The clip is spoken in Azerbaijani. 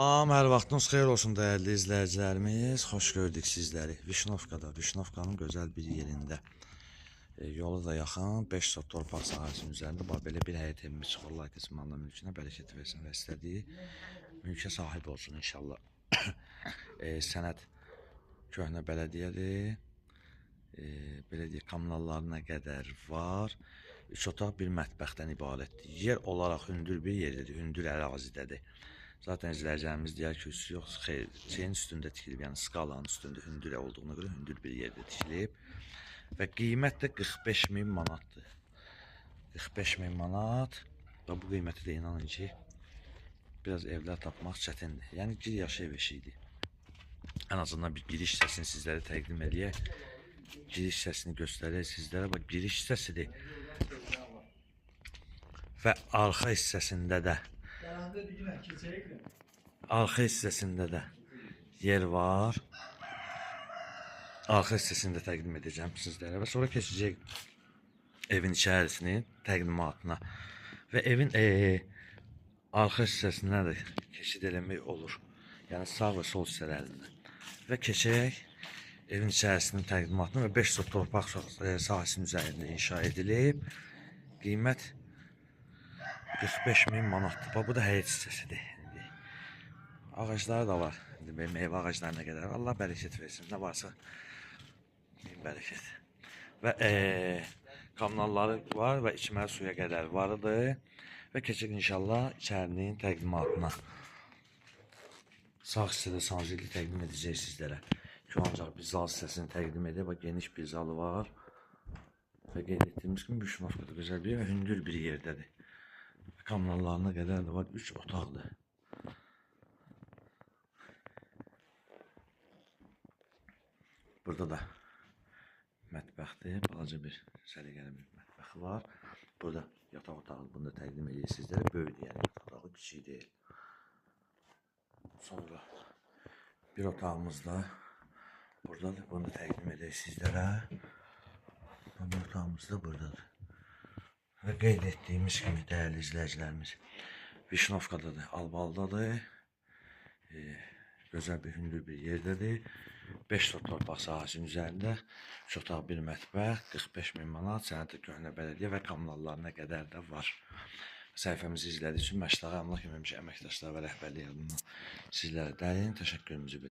Salam, hər vaxtınız xeyir olsun dəyərli izləyicilərimiz. Xoş gördük sizləri. Vişnovkada, Vişnovkanın gözəl bir yerində. Yolu da yaxın, 5 sot torpaq sahəsinin üzərində bax belə bir həyət evimiz çıxır. Allah kəsin malına mülkünə bərəkət versin və istədiyi mülkə sahib olsun inşallah. Sənəd köhnə bələdiyyədir. Belə deyək, kommunallarına qədər var. 3 otaq, bir mətbəxdən ibarətdir. Yer olaraq hündür bir yerdədir, hündür ərazidədir. Zaten izləyicilərimiz deyər ki, yox, xeyr, şeyin üstündə tikilib, yəni skalanın üstündə hündür olduğuna görə hündür bir yerdə tikilib. Və qiymət də 45 min manatdır. 45 min manat və bu qiyməti də inanın ki, biraz evlər tapmaq çətindir. Yəni gir yaşa ev eşiyidir. Ən azından bir giriş hissəsini sizlərə təqdim eləyək. Giriş hissəsini göstərək sizlərə. Bax, giriş hissəsidir. Və arxa hissəsində də yer var. Arxa hissəsini də təqdim edəcəm sizlərə və sonra keçəcək evin içərisinin təqdimatına. Və evin arxa hissəsindən də keçid eləmək olur. Yəni sağ və sol hissələrindən. Və keçək evin içərisinin təqdimatına və 5 sot torpaq sahəsinin üzərində inşa edilib. Qiymət 45 min manatdır. Bax, bu da həyət hissəsidir. Ağacları da var. İndi meyvə ağaclarına qədər. Allah bərəkət versin. Nə varsa min bərəkət. Və kommunalları var və içməli suya qədər varıdır. Və keçək inşallah içərinin təqdimatına. Sağ hissədə sanzilli təqdim edəcək sizlərə. Ki, ancaq bir zal hissəsini təqdim edək. Bax, geniş bir zalı var. Və qeyd etdiyimiz kimi Vişnovkada gözəl bir və hündür bir yerdədir. Kommunallarına qədər də var, 3 otaqdır. Burada da mətbəxdir, balaca bir səliqəli bir mətbəxi var. Burada yataq otağı, bunu da təqdim eləyir sizlərə. Böyükdür, yəni yataq otağı kiçik deyil. Sonra bir otağımız da buradadır, bunu da təqdim edək sizlərə. Bu otağımız da buradadır. Və qeyd etdiyimiz kimi dəyərli izləyicilərimiz, Vişnovkadadır, Albalıdadır, gözəl bir hündür bir yerdədir. 5 sot torpaq sahəsinin üzərində 3 otaq, bir mətbəx, 45 min manat, sənədi köhnə bələdiyyə və kommunallarına qədər də var. Səhifəmizi izlədiyiniz üçün Məştağı Əmlak əməkdaşları və rəhbərliyi adından sizlərə dərin təşəkkürümüzü bildiririk.